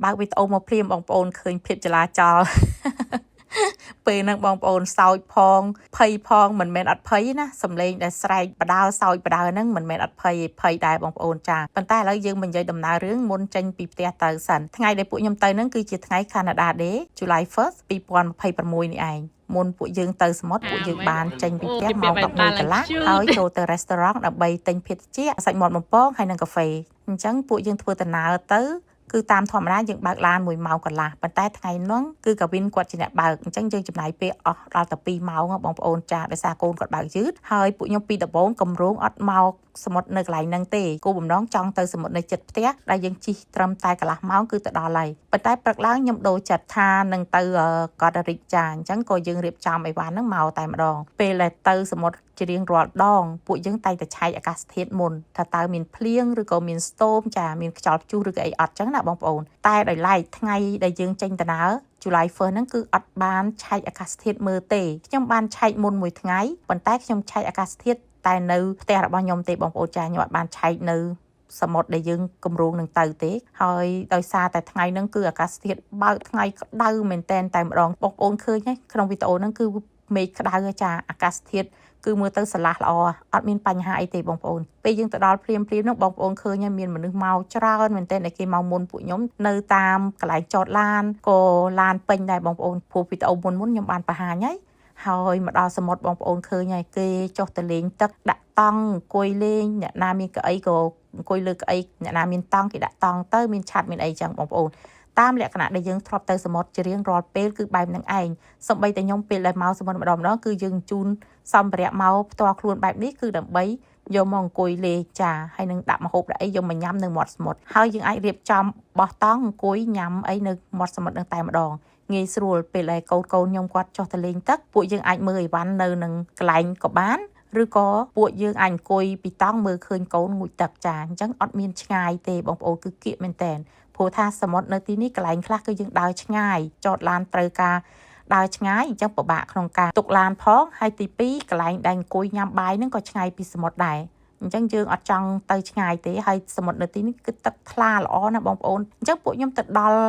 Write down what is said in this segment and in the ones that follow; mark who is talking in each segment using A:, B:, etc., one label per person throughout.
A: បើកវីដេអូមកភ្លាមបងប្អូនឃើញភាពចលាចល ពេលហ្នឹងបងប្អូនសើចផងភ័យផងមិនមែនអត់ភ័យណាសំឡេងដែលស្រែកបដើសើចបដើហ្នឹងមិនមែនអត់ភ័យទេភ័យដែរបងប្អូនចាប៉ុន្តែឥឡូវយើងមិននិយាយដំណើររឿងមុនចេញពីផ្ទះទៅសិនថ្ងៃដែលពួកខ្ញុំទៅហ្នឹងគឺជាថ្ងៃ Canada Day July 1st 2026នេះឯងមុនពួកយើងទៅសមុទ្រពួកយើងបានចេញពីផ្ទះម៉ោង11កន្លះហើយចូលទៅ restaurant ដើម្បីទិញភេសជ្ជៈសាច់មាន់បំពងហើយនិងកាហ្វេអញ្ចឹងពួកយើងធ្វើដំណើរទៅគឺតាមធម្មតាយើងបើកឡាន1ម៉ោងកន្លះប៉ុន្តែថ្ងៃហ្នឹងគឺកាវិនគាត់ជាអ្នកបើកអញ្ចឹងយើងចំណាយពេលអស់ដល់តែ2ម៉ោងបងប្អូនចាដោយសារកូនគាត់បើកយឺតហើយពួកខ្ញុំពីដំបូងកម្រងអត់មកសមុទ្រនៅកន្លែងហ្នឹងទេគោលបំណងចង់ទៅសមុទ្រនៅចិត្តផ្ទះដែលយើងជិះត្រឹមតែកន្លះម៉ោងគឺទៅដល់ហើយប៉ុន្តែព្រឹកឡើងខ្ញុំដូរចិត្តថានឹងទៅកោះរិចចាអញ្ចឹងក៏យើងរៀបចំអីវ៉ាន់ហ្នឹងមកតែម្ដងពេលដែលទៅសមុទ្រជារៀងរាល់ដងពួកយើងតែងតែឆែកអាកាសធាតុមុនថាតើមានភ្លៀងឬក៏មាន storm ចាមានខ្យល់ព្យុះឬក៏អីអត់ចឹងណាបងប្អូនតែដោយឡែកថ្ងៃដែលយើងចេញដំណើរ July 1st ហ្នឹងគឺអត់បានឆែកអាកាសធាតុមើលទេខ្ញុំបានឆែកមុនមួយថ្ងៃប៉ុន្តែខ្ញុំឆែកអាកាសធាតុតែនៅផ្ទះរបស់ខ្ញុំទេបងប្អូនចាខ្ញុំអត់បានឆែកនៅសមុទ្រដែលយើងគម្រោងនឹងទៅទេហើយដោយសារតែថ្ងៃហ្នឹងគឺអាកាសធាតុបើកថ្ងៃក្តៅមែនតែនតែម្ដងបងប្អូនឃើញទេក្នុងវីដេអូហ្នឹងគឺមេឃក្តៅចាអាកាសធាតុគឺមើលទៅស្រឡះល្អអត់មានបញ្ហាអីទេបងប្អូនពេលយើងទៅដល់ភ្លាមភ្លាមហ្នឹងបងប្អូនឃើញហើយមានមនុស្សមកច្រើនមែនទែនដែលគេមកមុនពួកខ្ញុំនៅតាមកន្លែងចតឡានក៏ឡានពេញដែរបងប្អូនព្រោះវីដេអូមុនមុនខ្ញុំបានបង្ហាញហើយហើយមកដល់សមុទ្របងប្អូនឃើញហើយគេចុះទៅលេងទឹកដាក់តង់អង្គុយលេងអ្នកណាមានកៅអីក៏អង្គុយលើកៅអីអ្នកណាមានតង់គេដាក់តង់ទៅមានឆ័ត្រមានអីចឹងបងប្អូនតាមលក្ខណៈដែលយើងធ្លាប់ទៅសមុទ្រជារៀងរាល់ពេលគឺបែបហ្នឹងឯងសំបីតែខ្ញុំពេលដែលមកសមុទ្រម្ដងម្ដងគឺយើងជូនសម្ភារៈមកផ្ទាល់ខ្លួនបែបនេះគឺដើម្បីយកមកអង្គុយលេងចាហើយនឹងដាក់ម្ហូបដាក់អីយកមកញ៉ាំនៅមាត់សមុទ្រហើយយើងអាចរៀបចំបោះតង់អង្គុយញ៉ាំអីនៅមាត់សមុទ្រនឹងតែម្ដងងាយស្រួលពេលដែលកូនកូនខ្ញុំគាត់ចុះទៅលេងទឹកពួកយើងអាចមើលអីវ៉ាន់នៅនឹងកន្លែងក៏បានឬក៏ពួកយើងអាចអង្គុយពីតង់មើលឃើញកូនងូតទឹកចាអញ្ចឹងអត់មានឆ្ងាយទេបងប្អូនគឺគៀកមែនតែនព្រោះថាសមុទ្រនៅទីនេះកន្លែងខ្លះគឺយើងដើរឆ្ងាយចតឡានត្រូវការដើរឆ្ងាយអញ្ចឹងពិបាកក្នុងការទុកឡានផងហើយទី2កន្លែងដែលអង្គុយញ៉ាំបាយហ្នឹងក៏ឆ្ងាយពីសមុទ្រដែរអញ្ចឹងយើងអត់ចង់ទៅឆ្ងាយទេហើយសមុទ្រនៅទីនេះគឺទឹកថ្លាល្អណាស់បងប្អូនអញ្ចឹងពួកខ្ញុំទៅដល់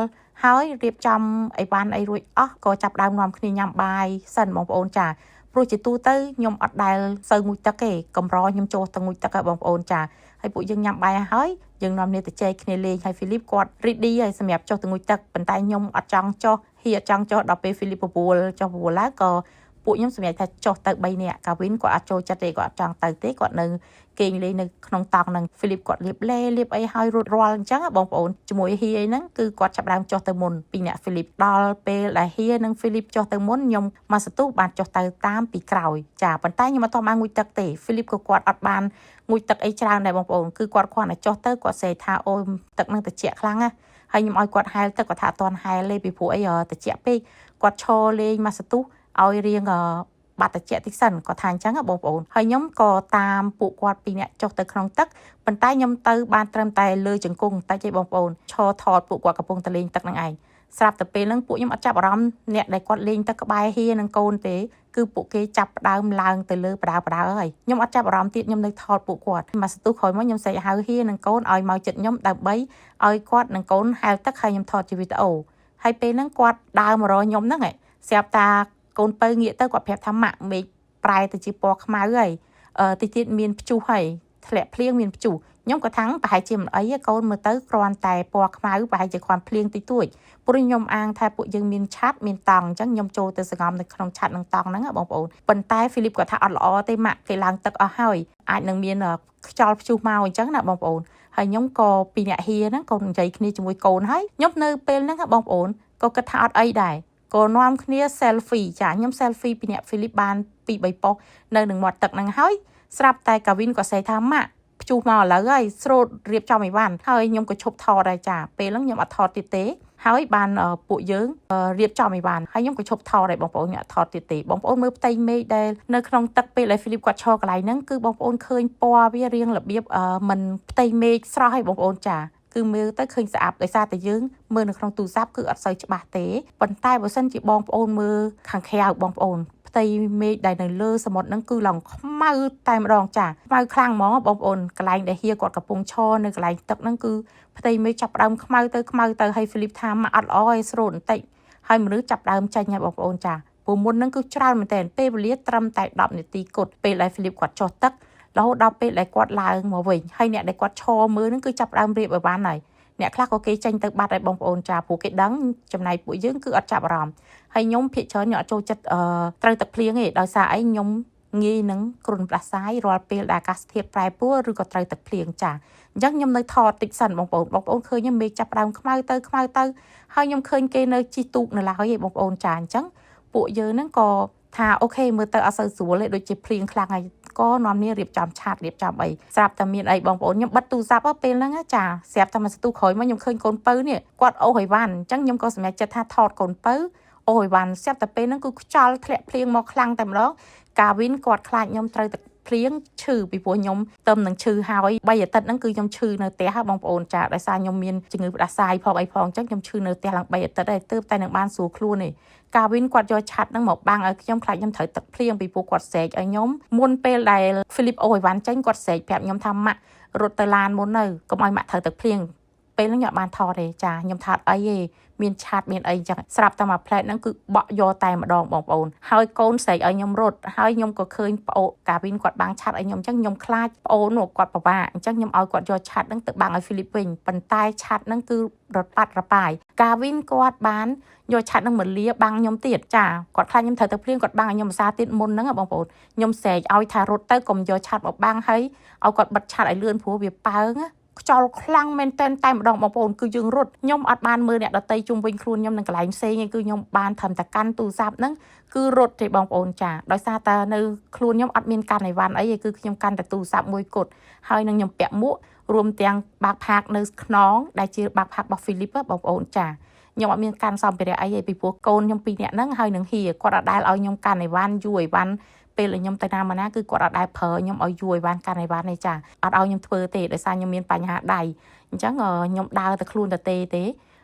A: ហើយរៀបចំអីវ៉ាន់អីរួចអស់ក៏ចាប់ដើមនាំគ្នាញ៉ាំបាយសិនបងប្អូនចាព្រោះជាទូទៅខ្ញុំអត់ដែលសូវងូតទឹកទេកម្រខ្ញុំចូលទៅងូតទឹកហ៎បងប្អូនចាហើយពួកយើងញ៉ាំបាយហើយយើងនាំគ្នាទៅចែកគ្នាលេងហើយហ្វីលីបគាត់ ready ហើយសម្រាប់ចុះទៅងូតទឹកប៉ុន្តែខ្ញុំអត់ចង់ចុះហៀអត់ចង់ចុះដល់ពេលហ្វីលីបបួលចុះបបួលឡើងក៏ពួកខ្ញុំសម្រេចថាចុះទៅ3នាក់កាវិនគាត់អត់ចូលចិត្តទេគាត់អត់ចង់ទៅទេគាត់នៅគេងលេងនៅក្នុងតង់ហ្នឹងហ្វីលីបគាត់លាបលេលាបអីហើយរួចរាល់អញ្ចឹងបងប្អូនជាមួយហៀអីហ្នឹងគឺគាត់ចាប់ដើមចុះទៅមុនពីអ្នកហ្វីលីបដល់ពេលដែលហៀនិងហ្វីលីបចុះទៅមុនខ្ញុំមកសន្ទុះបានចុះទៅតាមពីក្រោយចាប៉ុន្តែខ្ញុំអត់បានងូតទឹកទេហ្វីលីបក៏គាត់អត់បានងូតទឹកអីច្រើនដែរបងប្អូនគឺគាត់គ្រាន់តែចុះទៅគាត់សេថាអូទឹកហ្នឹងត្រជាក់ខ្លាំងណាហើយខ្ញុំឲ្យគាត់ហែលទឹកគាត់ថាអត់ទាន់ហែលទេពីព្រោះអីត្រជាក់ពេកគាត់ឈរលេងមកសន្ទុះឲ្យរៀងបាត់តិចតិចសិនគាត់ថាអញ្ចឹងបងប្អូនហើយខ្ញុំក៏តាមពួកគាត់ពីរនាក់ចុះទៅក្នុងទឹកប៉ុន្តែខ្ញុំទៅបានត្រឹមតែលើជង្គង់តិចទេបងប្អូនឈរថតពួកគាត់កំពុងតែលេងទឹកនឹងឯងស្រាប់តែពេលហ្នឹងពួកខ្ញុំអត់ចាប់អារម្មណ៍អ្នកដែលគាត់លេងទឹកក្បែរហៀនឹងកូនទេគឺពួកគេចាប់ផ្ដើមឡើងទៅលើបដាបដាហើយខ្ញុំអត់ចាប់អារម្មណ៍ទៀតខ្ញុំនៅថតពួកគាត់មកសន្ទុះក្រោយមកខ្ញុំស្រែកហៅហៀនឹងកូនឲ្យមកចិត្តខ្ញុំដើម្បីឲ្យគាត់នឹងកូនហែលទឹកហើយខ្ញុំថតជាវីដេអូហើយពេលហ្នឹងគាត់ដើរមករកខ្ញុំហ្នឹងស្រាប់តាកូនពៅងាកទៅគាត់ប្រាប់ថាម៉ាក់មេឃប្រែទៅជាពណ៌ខ្មៅហើយអឺតិចទៀតមានព្យុះហើយធ្លាក់ភ្លៀងមានព្យុះខ្ញុំក៏ថាំងប្រហែលជាមិនអីកូនមើលទៅគ្រាន់តែពណ៌ខ្មៅប្រហែលជាគ្រាន់ភ្លៀងតិចតួចព្រោះខ្ញុំអាងថាពួកយើងមានឆ័ត្រមានតង់អញ្ចឹងខ្ញុំចូលទៅសង្ងំនៅក្នុងឆ័ត្រនិងតង់ហ្នឹងបងប្អូនប៉ុន្តែហ្វីលីបគាត់ថាអត់ល្អទេម៉ាក់គេឡើងទឹកអស់ហើយអាចនឹងមានខ្យល់ព្យុះមកអញ្ចឹងណាបងប្អូនហើយខ្ញុំក៏ពីអ្នកហៀហ្នឹងក៏និយាយគ្នាជាមួយកូនហើយខ្ញុំនៅពេលហ្នឹងបងប្អូនក៏គិតថាអត់អីដែរក៏នាំគ្នា selfie ចាខ្ញុំ selfie ពីអ្នកហ្វីលីបបាន2 3ប៉ុស្តិ៍នៅនឹងមាត់ទឹកហ្នឹងហើយស្រាប់តែកាវិនក៏សេថាម៉ាក់ព្យុះមកឥឡូវហើយស្រូតរៀបចំអីវ៉ាន់ហើយខ្ញុំក៏ឈប់ថតដែរចាពេលហ្នឹងខ្ញុំអត់ថតទៀតទេហើយបានពួកយើងរៀបចំអីវ៉ាន់ហើយខ្ញុំក៏ឈប់ថតដែរបងប្អូនខ្ញុំអត់ថតទៀតទេបងប្អូនមើលផ្ទៃមេឃដែលនៅក្នុងទឹកពេលដែលហ្វីលីបគាត់ឈរកន្លែងហ្នឹងគឺបងប្អូនឃើញពណ៌វារៀងរបៀបមិនផ្ទៃមេឃស្រស់ហើយបងប្អូនចា គឺមើលទៅឃើញស្អាតដោយសារតែយើងមើលនៅក្នុងទូរស័ព្ទគឺអត់សូវច្បាស់ទេប៉ុន្តែបើសិនជាបងប្អូនមើលខាងក្រៅបងប្អូនផ្ទៃមេឃដែលនៅលើសមុទ្រហ្នឹងគឺឡើងខ្មៅតែម្ដងចាខ្មៅខ្លាំងហ្មងបងប្អូនកន្លែងដែលហៀគាត់កំពុងឈរនៅកន្លែងទឹកហ្នឹងគឺផ្ទៃមេឃចាប់ផ្ដើមខ្មៅទៅខ្មៅទៅហើយហ្វីលីបថាមកអត់ល្អឲ្យស្រូតបន្តិចហើយមនុស្សចាប់ដើមចេញហើយបងប្អូនចាព្រោះមុនហ្នឹងគឺច្រើនមែនតើពេលវេលាត្រឹមតែ10នាទីគត់ពេលដែលហ្វីលីបគាត់ចុះទឹករហូតដល់ពេលដែលគាត់ឡើងមកវិញហើយអ្នកដែលគាត់ឈរមើលហ្នឹងគឺចាប់ផ្ដើមរៀបឲ្យបានហើយអ្នកខ្លះក៏គេចេញទៅបាត់ហើយបងប្អូនចាព្រោះគេដឹងចំណែកពួកយើងគឺអត់ចាប់អារម្មណ៍ហើយខ្ញុំភាគច្រើនខ្ញុំអត់ចូលចិត្តអឺត្រូវទឹកភ្លៀងទេដោយសារអីខ្ញុំងាយនឹងគ្រុនផ្ដាសាយរាល់ពេលដែលអាកាសធាតុប្រែប្រួលឬក៏ត្រូវទឹកភ្លៀងចាអញ្ចឹងខ្ញុំនៅថតតិចសិនបងប្អូនបងប្អូនឃើញមេឃចាប់ផ្ដើមខ្មៅទៅខ្មៅទៅហើយខ្ញុំឃើញគេនៅជិះទូកនៅឡើយឯងបងប្អូនចាអញ្ចឹងពួកយើងហ្នឹងក៏ថា OK មើលទៅអត់សូវស្រួលទេដូចជាភ្លៀងខ្លាំងហើយក៏នាំនេះរៀបចំឆាតរៀបចំអីស្រាប់តែមានអីបងប្អូនខ្ញុំបិទទូរស័ព្ទពេលហ្នឹងចាស្រាប់តែមួយសន្ទុះក្រោយមកខ្ញុំឃើញកូនពៅនេះគាត់អូសអីវ៉ាន់អញ្ចឹងខ្ញុំក៏សម្រេចចិត្តថាថតកូនពៅអូសអីវ៉ាន់ស្រាប់តែពេលហ្នឹងគឺខ្យល់ធ្លាក់ភ្លៀងមកខ្លាំងតែម្ដងកាវីនគាត់ខ្លាចខ្ញុំត្រូវតែភ្លៀងឈឺពីព្រោះខ្ញុំទៅនឹងឈឺហើយ3អាទិត្យហ្នឹងគឺខ្ញុំឈឺនៅផ្ទះហ៎បងប្អូនចាដោយសារខ្ញុំមានជំងឺផ្ដាសាយផងអីផងអញ្ចឹងខ្ញុំឈឺនៅផ្ទះឡើង3អាទិត្យហើយទើបតែនឹងបានស្រួលខ្លួនទេកាវីនគាត់យកឆាត់ហ្នឹងមកបាំងឲ្យខ្ញុំខ្លាចខ្ញុំត្រូវទឹកភ្លៀងពីព្រោះគាត់ស្រែកឲ្យខ្ញុំមុនពេលដែលហ្វីលីបអូអីវ៉ាន់ចេញគាត់ស្រែកប្រាប់ខ្ញុំថាម៉ាក់រត់ទៅឡានមុនទៅកុំឲ្យម៉ាក់ត្រូវទឹកភ្លៀងពេលហ្នឹងខ្ញុំអត់បានថតទេចាខ្ញុំថតអីទេមានឆាតមានអីចឹងស្រាប់តែមួយផ្លែតហ្នឹងគឺបក់យកតែម្ដងបងប្អូនហើយកូនស្រែកឲ្យខ្ញុំរត់ហើយខ្ញុំក៏ឃើញប្អូនកាវីនគាត់បាំងឆាតឲ្យខ្ញុំចឹងខ្ញុំខ្លាចប្អូននោះគាត់ពិបាកអញ្ចឹងខ្ញុំឲ្យគាត់យកឆាតហ្នឹងទៅបាំងឲ្យហ្វីលីបវិញប៉ុន្តែឆាតហ្នឹងគឺរត់ប៉ាត់រប៉ាយកាវីនគាត់បានយកឆាត់នឹងមកលាបាំងខ្ញុំទៀតចាគាត់ខ្លាចខ្ញុំត្រូវទៅភ្លៀងគាត់បាំងឲ្យខ្ញុំភាសាទៀតមុនហ្នឹងបងប្អូនខ្ញុំស្រែកឲ្យថារត់ទៅកុំយកឆាត់មកបាំងហើយឲ្យគាត់បិទឆាត់ឲ្យលឿនព្រោះវាប៉ើងខ្យល់ខ្លាំងមែនតែនតែម្ដងបងប្អូនគឺយើងរត់ខ្ញុំអត់បានមើលអ្នកដតីជុំវិញខ្លួនខ្ញុំនឹងកន្លែងផ្សេងទេគឺខ្ញុំបានត្រឹមតែកាន់ទូរស័ព្ទហ្នឹងគឺរត់ទេបងប្អូនចាដោយសារតែនៅខ្លួនខ្ញុំអត់មានកាន់អីវ៉ាន់អីទេគឺខ្ញុំកាន់តែទូរស័ព្ទមួយគត់ហើយនឹងខ្ញុំពាក់មួករួមទាំងបាក់ផាកនៅខ្នងដែលជាបាក់ផាករបស់ហ្វីលីបបងប្អូនចាខ្ញុំអត់មានកាន់សម្ភារៈអីទេពីព្រោះកូនខ្ញុំពីរនាក់ហ្នឹងហើយនឹងហៀគាត់អត់ដែលឲ្យខ្ញុំកាន់អីវ៉ាន់យូរអីវ៉ាន់ពេលដែលខ្ញុំទៅណាមកណាគឺគាត់អត់ដែលប្រើខ្ញុំឲ្យយូរអីវ៉ាន់កាន់អីវ៉ាន់ទេចាអត់ឲ្យខ្ញុំធ្វើទេដោយសារខ្ញុំមានបញ្ហាដៃអញ្ចឹងខ្ញុំដើរតែខ្លួនតែទេទេ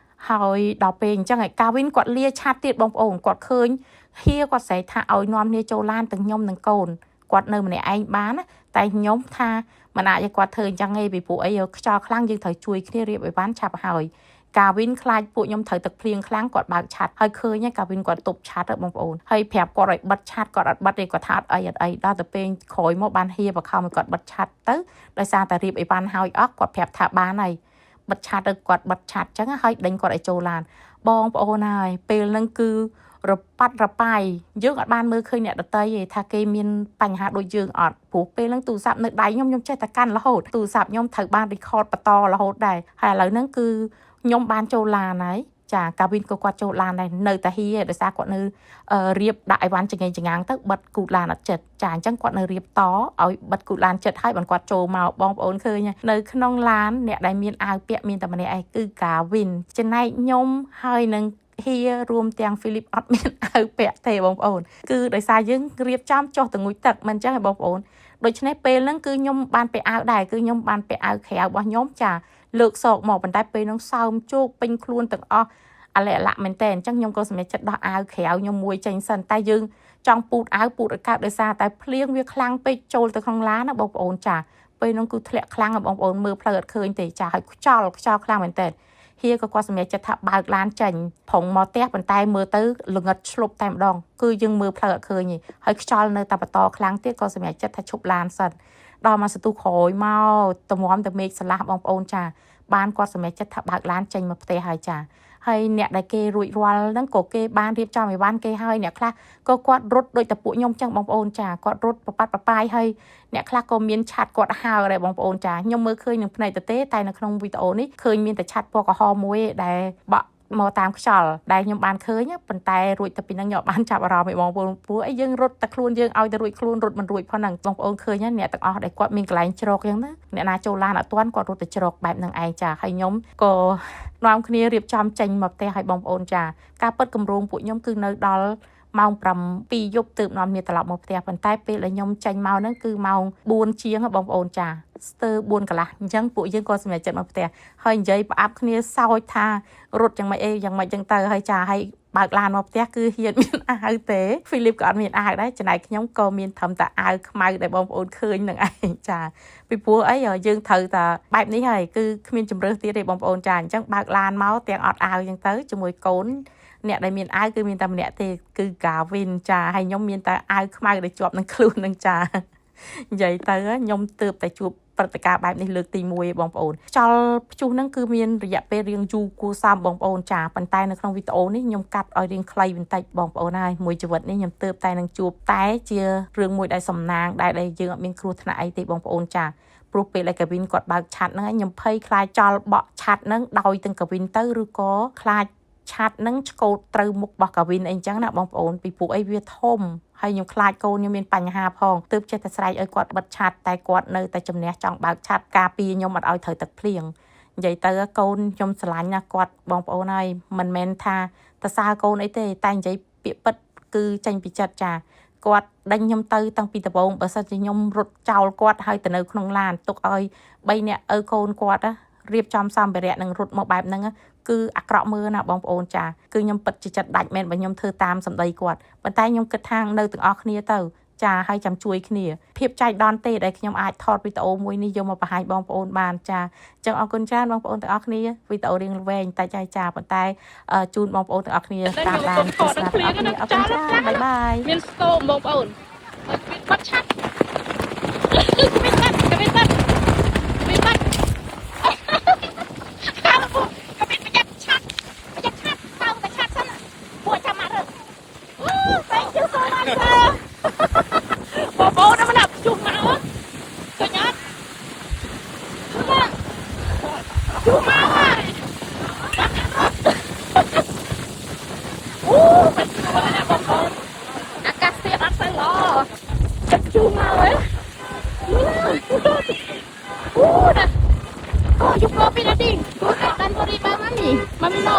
A: ហើយដល់ពេលអញ្ចឹងឯកាវីនគាត់លាឆាតទៀតបងប្អូនគាត់ឃើញហៀគាត់ស្រែកថាឲ្យនាំគ្នាចូលឡានទាំងខ្ញុំនិងកូនគាត់នៅម្នាក់ឯងបានតែខ្ញុំថាមិនអាចឲ្យគាត់ធ្វើអញ្ចឹងទេពីព្រោះអីខ្យល់ខ្លាំងយើងត្រូវជួយគ្នារៀបអីវ៉ាន់ឆាប់ហើយកាវីនខ្លាចពួកខ្ញុំត្រូវទឹកភ្លៀងខ្លាំងគាត់បើកឆាត់ហើយឃើញកាវីនគាត់ទប់ឆាត់បងប្អូនហើយប្រាប់គាត់ឲ្យបិទឆាត់គាត់អត់បិទទេគាត់ថាអត់អីអត់អីដល់ទៅពេលក្រោយមកបានហៀបខំឲ្យគាត់បិទឆាត់ទៅដោយសារតែរៀបអីវ៉ាន់ហើយអស់គាត់ប្រាប់ថាបានហើយបិទឆាត់ទៅគាត់បិទឆាត់ចឹងហើយដេញគាត់ឲ្យចូលឡានបងប្អូនហើយពេលហ្នឹងគឺរប៉ាត់រប៉ាយយើងអត់បានមើលឃើញអ្នកដតីទេថាគេមានបញ្ហាដូចយើងអត់ព្រោះពេលហ្នឹងទូរស័ព្ទនៅដៃខ្ញុំខ្ញុំចេះតែកាន់រហូតទូរស័ព្ទខ្ញុំត្រូវបាន record បន្តរហូតដែរហើយឥឡូវហ្នឹងគឺខ្ញុំបានចូលឡានហើយចាកាវីនក៏គាត់ចូលឡានដែរនៅតែហៀដោយសារគាត់នៅរៀបដាក់អីវ៉ាន់ចង្អេងចងាងទៅបិទគូតឡានអត់ចិត្តចាអញ្ចឹងគាត់នៅរៀបតឲ្យបិទគូតឡានចិត្តហើយបានគាត់ចូលមកបងប្អូនឃើញនៅក្នុងឡានអ្នកដែលមានអាវពាក់មានតែម្នាក់ឯងគឺកាវីនចំណែកខ្ញុំហើយនឹងហៀរួមទាំងហ្វីលីបអត់មានអាវពាក់ទេបងប្អូនគឺដោយសារយើងរៀបចំចុះទៅងូតទឹកមិនអញ្ចឹងឯងបងប្អូនដូច្នេះពេលហ្នឹងគឺខ្ញុំបានពាក់អាវដែរគឺខ្ញុំបានពាក់អាវក្រៅរបស់ខ្ញុំចាលើកសោកមកប៉ុន្តែពេលហ្នឹងសើមជោគពេញខ្លួនទាំងអស់អលៈលៈមែនតើអញ្ចឹងខ្ញុំក៏សម្រេចចិត្តដោះអាវក្រៅខ្ញុំមួយចេញសិនតែយើងចង់ពូតអាវពូតឲ្យកើតដោយសារតែភ្លៀងវាខ្លាំងពេកចូលទៅក្នុងឡានណាបងប្អូនចាពេលហ្នឹងគឺធ្លាក់ខ្លាំងបងប្អូនមើលផ្លូវអត់ឃើញទេចាហើយខ្យល់ខ្យល់ខ្លាំងមែនតើហៀក៏គាត់សម្រេចចិត្តថាបើកឡានចេញប្រុងមកផ្ទះប៉ុន្តែមើលទៅល្ងិតឆ្លប់តែម្ដងគឺយើងមើលផ្លូវអត់ឃើញទេហើយខ្យល់នៅតែបន្តខ្លាំងទៀតក៏សម្រេចចិត្តថាឈប់ឡានសិនដល់មកសន្ទុះក្រោយមកតម្រាំតែមេឃស្រឡះបងប្អូនចាបានគាត់សម្រេចចិត្តថាបើកឡានចេញមកផ្ទះហើយចាហើយអ្នកដែលគេរួចរាល់ហ្នឹងក៏គេបានរៀបចំអីវ៉ាន់គេហើយអ្នកខ្លះក៏គាត់រត់ដូចតែពួកខ្ញុំចឹងបងប្អូនចាគាត់រត់ប្រប៉ាត់ប្រប៉ាយហើយអ្នកខ្លះក៏មានឆាត់គាត់ហើដែរបងប្អូនចាខ្ញុំមើលឃើញនឹងភ្នែកទៅទេតែនៅក្នុងវីដេអូនេះឃើញមានតែឆាត់ពណ៌ក្រហមមួយដែលបក់មកតាមខ្យល់ដែលខ្ញុំបានឃើញប៉ុន្តែរួចតែពីហ្នឹងខ្ញុំបានចាប់អារម្មណ៍ឯបងប្អូនព្រោះអីយើងរត់តែខ្លួនយើងឲ្យតែរួចខ្លួនរត់មិនរួចផងហ្នឹងបងប្អូនឃើញអ្នកទាំងអស់ដែលគាត់មានកន្លែងជ្រកអញ្ចឹងណាអ្នកណាចូលឡានអត់ទាន់គាត់រត់ទៅជ្រកបែបហ្នឹងឯងចាហើយខ្ញុំក៏នាំគ្នារៀបចំចេញមកផ្ទះឲ្យបងប្អូនចាការពិតគម្រោងពួកខ្ញុំគឺនៅដល់ ម៉ោង7យប់ទើបនាំគ្នាត្រឡប់មកផ្ទះប៉ុន្តែពេលដែលខ្ញុំចេញមកហ្នឹងគឺម៉ោង4ជាងបងប្អូនចាស្ទើរ4កន្លះអញ្ចឹងពួកយើងក៏សម្រេចចិត្តមកផ្ទះហើយនិយាយផ្អាប់គ្នាសោចថារត់យ៉ាងម៉េចអីយ៉ាងម៉េចចឹងទៅហើយចាហើយបើកឡានមកផ្ទះគឺហ៊ានមានអាវទេហ្វីលីបក៏អត់មានអាវដែរចំណែកខ្ញុំក៏មានត្រឹមតែអាវខ្មៅដែលបងប្អូនឃើញនឹងឯងចាពីព្រោះអីយើងត្រូវតែបែបនេះហើយគឺគ្មានជម្រើសទៀតទេបងប្អូនចាអញ្ចឹងបើកឡានមកទាំងអត់អាវចឹងទៅជាមួយកូនអ្នកដែលមានអាវគឺមានតែម្នាក់ទេគឺកាវិនចាហើយខ្ញុំមានតែអាវខ្មៅដែលជាប់នឹងខ្លួននឹងចានិយាយទៅខ្ញុំទើបតែជួបព្រឹត្តិការណ៍បែបនេះលើកទី1ឯងបងប្អូនខ្យល់ព្យុះហ្នឹងគឺមានរយៈពេលរៀងយូរគួរសមបងប្អូនចាប៉ុន្តែនៅក្នុងវីដេអូនេះខ្ញុំកាត់ឲ្យរៀងខ្លីបន្តិចបងប្អូនហើយមួយជីវិតនេះខ្ញុំទើបតែនឹងជួបតែជារឿងមួយដែលសំណាងដែលដែលយើងអត់មានគ្រោះថ្នាក់អីទេបងប្អូនចាព្រោះពេលដែលកាវិនគាត់បើកឆ័ត្រហ្នឹងខ្ញុំភ័យខ្លាចចោលបក់ឆ័ត្រហ្នឹងដោយទាំងកាវិនទៅឬក៏ខ្លាចឆ័ត្រហ្នឹងឆ្កូតត្រូវមុខរបស់កាវិនអីចឹងណាបងប្អូនពីពួកអីវាធំហើយខ្ញុំខ្លាចកូនខ្ញុំមានបញ្ហាផងទើបចេះតែស្រែកឲ្យគាត់បិទឆ័ត្រតែគាត់នៅតែជំនះចង់បើកឆ័ត្រការពារខ្ញុំអត់ឲ្យត្រូវទឹកភ្លៀងនិយាយទៅកូនខ្ញុំស្រឡាញ់ណាស់គាត់បងប្អូនហើយមិនមែនថាតសើកូនអីទេតែនិយាយពាក្យពិតគឺចេញពីចិត្តចាគាត់ដេញខ្ញុំទៅតាំងពីដំបូងបើសិនជាខ្ញុំរត់ចោលគាត់ហើយទៅនៅក្នុងឡានទុកឲ្យ3នាក់ឪកូនគាត់រៀបចំសម្ភារៈនឹងរត់មកបែបហ្នឹងគឺអាក្រក់មើលណាបងប្អូនចាគឺខ្ញុំពិតជាចិត្តដាច់មែនបើខ្ញុំធ្វើតាមសម្ដីគាត់ប៉ុន្តែខ្ញុំគិតថានៅទាំងអស់គ្នាទៅចាហើយចាំជួយគ្នាភាពចៃដន្យទេដែលខ្ញុំអាចថតវីដេអូមួយនេះយកមកបង្ហាញបងប្អូនបានចាអញ្ចឹងអរគុណច្រើនបងប្អូនទាំងអស់គ្នាវីដេអូរៀងវែងតែចាចាប៉ុន្តែជូនបងប្អូនទាំងអស់គ្នាតាមដានទស្សនាទាំងអស់គ្នាអរគុណច្រើន bye bye.
B: មាន storm បងប្អូនហើយមានបាត់ឆ័ត្រមានបាត់មានបាត់មានបាត់ខាងពួកក៏មានប្រយ័ត្នឆ័ត្រប្រយ័ត្នឆ័ត្រតើតែឆ័ត្រសិនពួកចាំមករើអូ thank you so much, sir. បងប្អូនណាម្នាក់ជុះមកឃើញអត់ជុះមកហើយអូមិនស្គាល់ណាបងប្អូនអាកាសធាតុអត់សូវល្អទឹកជុះមកហ៎អូណាអូ you go be ready. Go. Don't worry about mommy. Mommy no.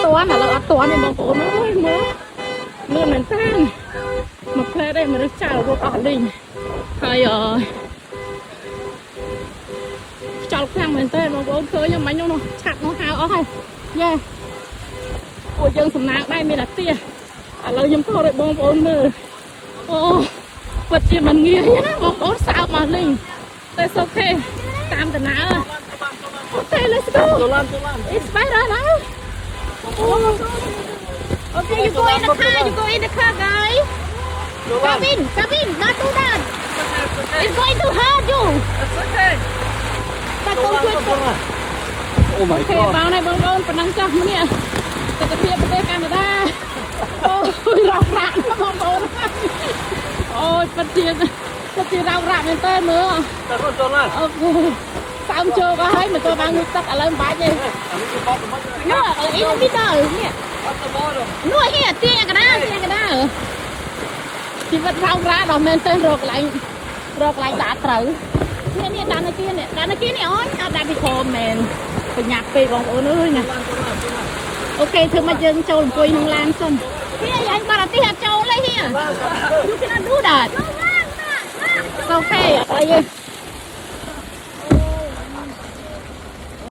B: តន់ឥឡូវអត់តន់ទេបងប្អូនអើយមើលមើលមែនតាមកផ្លែដែរមនុស្សចោលរត់អស់លីងហើយអឺខ្យល់ខ្លាំងមែនតើបងប្អូនឃើញមិញនោះឆ័ត្រនោះហៅអស់ហើយយ៉េពួកយើងសំណាងដែរមានអាទះឥឡូវខ្ញុំថតឲ្យបងប្អូនមើលអូពិតជាមិនងាយណាបងប្អូនសើមកលីងតែ it's okay តាមដំណើរ Okay, let's go. It's better now. Okay, you go in the car. You go in the car, guys. Come in, come in. Not do that. It's going to hurt you.
C: It's okay.
B: តែកូនជួយ
C: Oh my
B: okay
C: God.
B: បងហើយបងប្អូនប៉ុណ្ណឹងចាស់ម្នាក់ទស្សនភាពប្រទេសកាណាដាអូយរោគរាក់ណាស់បងប្អូនអូយពិតជាពិតជារោគរាក់មែនតើមើល okay សើមជោកអស់ហើយមិនទៅបានងូតទឹកឥឡូវមិនបាច់ទេនោះអ៊ីនពីដល់នេះនោះហេទាញអាកដាទាញអាកដាជីវិតរោគរាក់ដល់មែនតើរកកន្លែងរកកន្លែងដាក់ត្រូវនេះនេះដាក់នៅគៀនេះដាក់នៅគៀនេះអូនអត់ដាក់ពីក្រោមមែនបញ្ញាប់ពេកបងប្អូនអើយណា okay ធ្វើមកយើងចូលអង្គុយក្នុងឡានសិនហៀអញបាត់អាទិអត់ចូលទេហៀ You cannot do that. It's okay. អត់អីទេ